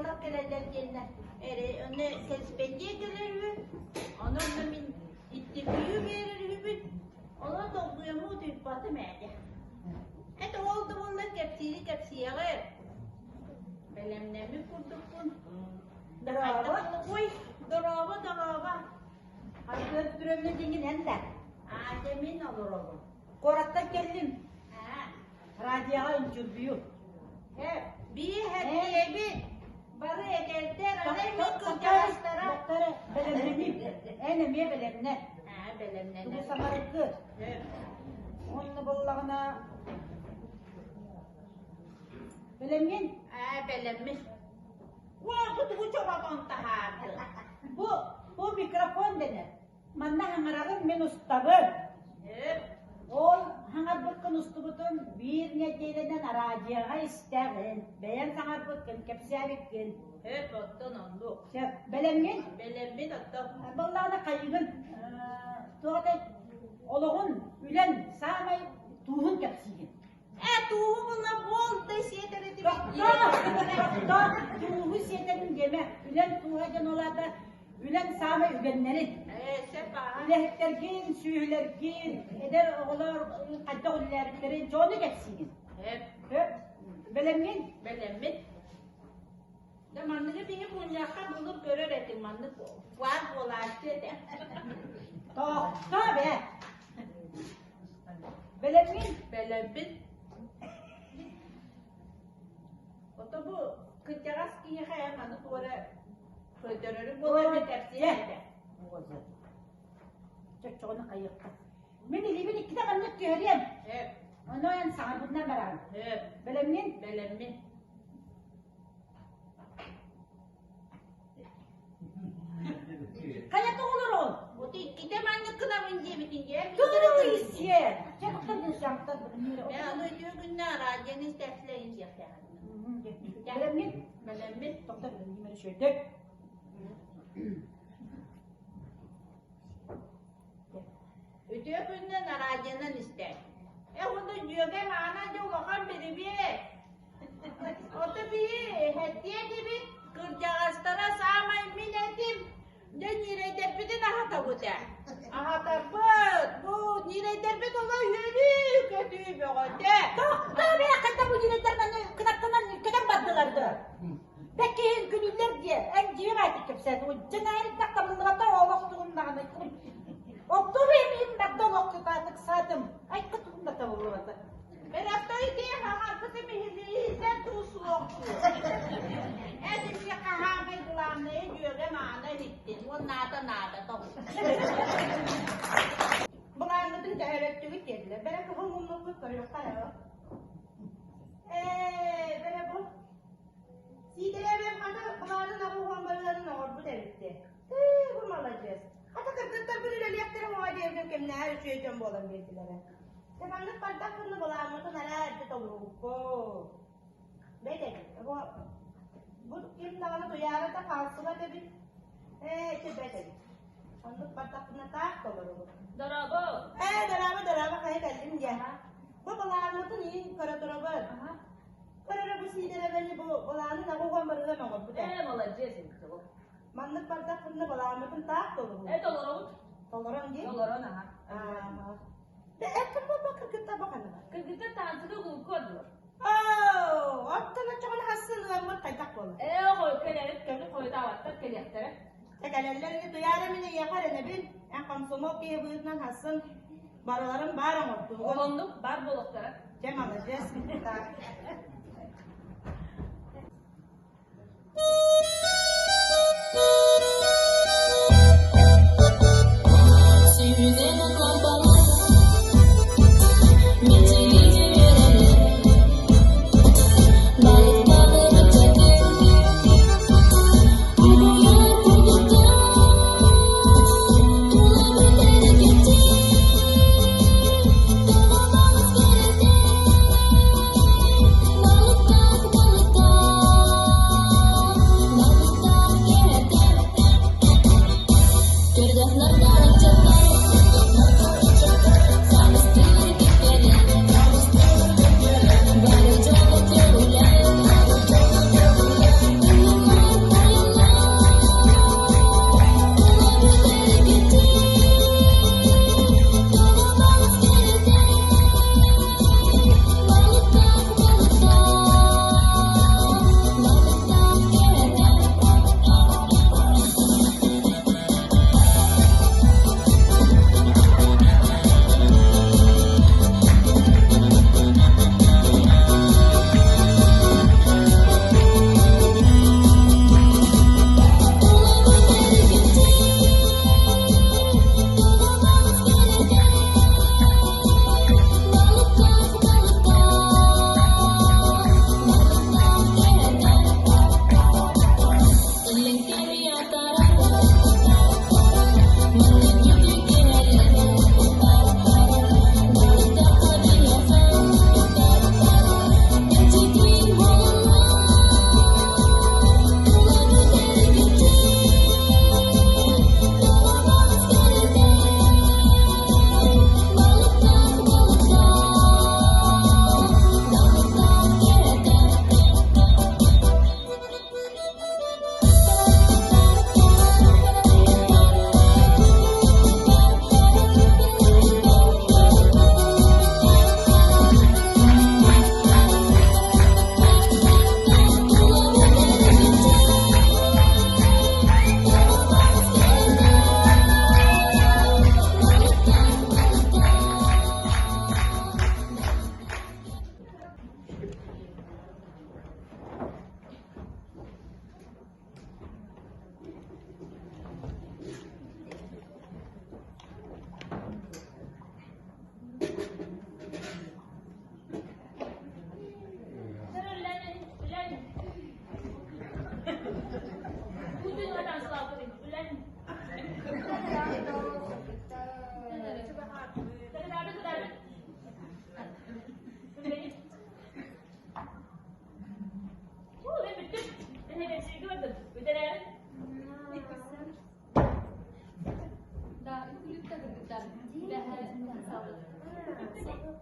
ыаллар кэлэллэр диэннэр эрэ онно кэспэндиэ кэлэр үһү, ону онно мин интервью биэрэр үһүбүн, онон долгуйаммын утуйбатым ээ. Эт ол да буоллар кэпсиири кэпсиэҕи. Бэлэмнэммит курдукпун. Дорообо. Ой, дорообо, дорообо. Аргыар Петровна диҥин эн да? Аа, дьэ мин олоробун. Куораттан кэллим. Аа. Радиоҕа интервью. Э, бии хэттиэбит. Бары эдэрдэр, аны эмиэ кырдьаҕастара. Доктора, бэлэмнэним. Эн эмиэ бэлэмнэн. Аа, бэлэмнэнэр. Тугу саҥараргыт? Уонна буоллаҕына Бэлэмҥин? Аа, бэлэммин. Уолгу тугу чоҕотон таһаардын? Бу, бу микрофон дэнэр. Манна хаҥараҕын мин устабын. Ол хаҥарбыккын устубутун биир нэдиэлэнэн араадьыйаҕа истэҕин. Бэйэҥ саҥарбыккын, кэпсээбиккин. Сөп, оттон оннук. Сөп. Бэлэмҥин? Бэлэммин оттон. Буоллаҕына хайыгын? Туох этэй? Олоҕун, үлэн саамай тууһун кэпсиигин. Ээ, тууһу була буол да сиэтэр этибит. Тохтоо! Тууһу сиэтэрин диэмэ. Үлэн тууһа диэн ол аата үлэн саамай үгэннэрин. Ээ, сөп ааһа. Үлэһиттэргин, сүөһүлэргин, эдэр оҕолор хайдах үлэлээбиттэрин дьону кэпсиигин. Сөп. Сөп. Бэлэмҥин? Бэлэммин. Да манныгы биһи мунньахха былыр көрөр этим, маннык баар буолааччы этэ. Тохтоо бээ. Бэлэммин? Бэлэммин. Ото бу кырдьаҕас киһиэхэ эн маны туора көрдөрөрүҥ буолар мен кэпсиэм этэ. Чоччоҕуну хайыахха. Мин илиибин иккитэ маннык түһэриэм. Сөп. Ону эн саҥарбытынан бараҕын. Сөп. Бэлэмҥин? Бэлэммин. Хайа тоҕолороҕун? Вот иккитэ маннык гынабын диэбитин дьэ. Туй сиэ! Чэ, тоқтор десяктар. Э, аны үтүө күннэ радионы истээччилэрин диэхтээхин. Бэлэмҥин? Бэлэммин. Тоқтор бэлэмҥин шөйдөк. Үтүө күннэн радионан истээт. Э, уонна дьүөгэм Аана дьэ улахан бирибиэт. Ото биһи эһэттиэ этибит, кырдьаҕастара саамай мин этим. Дьэ ньирэйдэрбитин аһатабыт ээ. Аһатарбыт, бу ньирэйдэрбит олох үөрүү-көтүү бөҕөтө. Тохтоо бэйэ хайда бу ньирэйдэр маны кынаттанан көтөн бардылар да. Бэккиһин күнүүллэр диэ, эн дьиэм аайтык кэпсээн, дьэ наайыттах табыллыбата олох тугуннаҕына Оттуу бэйэм барда олох кытаатык саатым, айка тугун да табыллыбата. Бэрэттой дии хаҥарбытым иһилииһитэ туу суох дуу. Эдимҥэ хаһаамай главное дьүөгэм Аана иһиттин уоннаата наада тоҕус. Былааҥҥытын төһөрөттүгүт диэтилэр. Бэрэ кыһыл муннукпут көрүөххэ эрэ. Ээ, бэрэ бу. Сиидэлээбэм хата былаанын аҕуһуон барыларын оҥорбут эбитти. Ээ, бу маладьыас. Хата кыргыттарбын үлэлиэхтэрэ уоҕа диэбитим кэмнээҕэр үчүгэй дьон буолан биэрдилэрэ. Дьэ маннык бардахпына былааммытын араа эрдэ толоруохпут. Бэт эбит. Бу, бу ким даҕаны туйаара да хаалсыбат эбит. Ээ, ити бэт эбит. Оннук бардахпына таах толорубут. Дорообо! Ээ, дорообо, дорообо, хайа кэллим диэ. Бу былааммытын иин көрө турабын. Көрөрө бу сиидэрэбэни бу былаанын аҕуһуон барыһан оҥорбут Ээ, маладьыас эбит тоҕо. Маннык бардахпына былааммытын таах толорубут. Ээ, толоробут. Толорон дии? Толорон, аха. Аа. Де эркин буолба кыргыттар баханылар. Кыргыттар таансыга кулукку одулар. Оо, оттон оччоҕуна хассын ыаммыт хайдах буолар? Ээ, хойукка кэлэбит, көмүс хойутаабаттар кэлиэхтэрэ. Чэ кэлэллэр ини туйаара мин эйиэхэ эрэнэбин. Эн комсомол киһи быһыытынан хассын барыларын баар оҥордугун. Оннук баар буолуохтара. Чэ, маладьыас. Так. Буолан